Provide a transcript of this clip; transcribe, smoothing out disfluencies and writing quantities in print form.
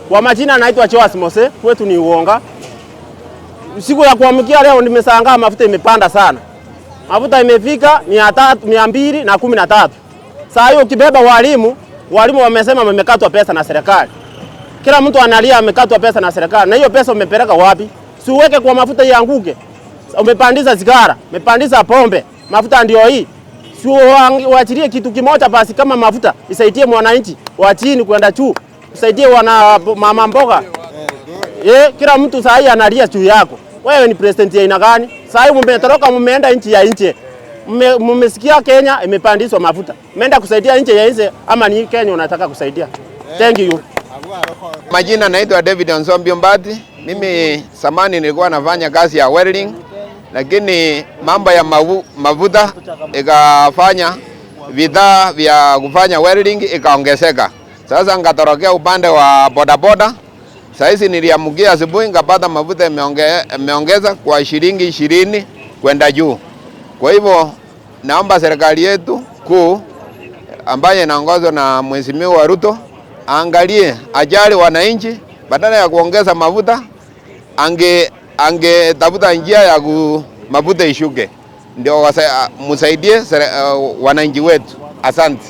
Kwa majina naitwa Joas Mose, kwetu ni Uonga. Siku ya kuamkia leo nimeshangaa mafuta imepanda sana. Mafuta imefika 300, 213. Saa hiyo ukibeba walimu, walimu wamesema wamekatwa pesa na serikali. Kila mtu analia amekatwa pesa na serikali. Na hiyo pesa umepeleka wapi? Si uweke kwa mafuta ianguke. Umepandisha sigara, umepandisha pombe, mafuta ndio hii. Si uachilie kitu kimoja basi kama mafuta isaidie mwananchi wa chini kwenda juu. Usaidie wana mama mboga. Kila mtu saa hii analia juu yako. Wewe ni president ya aina gani? Saa hii mmetoroka, mmeenda nchi ya nje. Mmesikia Kenya imepandishwa mafuta. Mmeenda kusaidia nchi ya nje ama ni Kenya unataka kusaidia? Thank you. Majina naitwa David Onsombio Mbati. Mimi zamani nilikuwa nafanya kazi ya welding, lakini mambo ya mafuta ikafanya bidhaa vya kufanya welding ikaongezeka. Sasa nikatorokea upande wa bodaboda. Saizi niliamkia asubuhi nikapata mafuta imeongeza kwa shilingi 20 kwenda juu. Kwa hivyo naomba serikali yetu kuu ambaye inaongozwa na Mheshimiwa Ruto angalie ajali wananchi, badala ya kuongeza mafuta angetafuta njia ya mafuta ishuke, ndio msaidie wananchi wetu. Asante.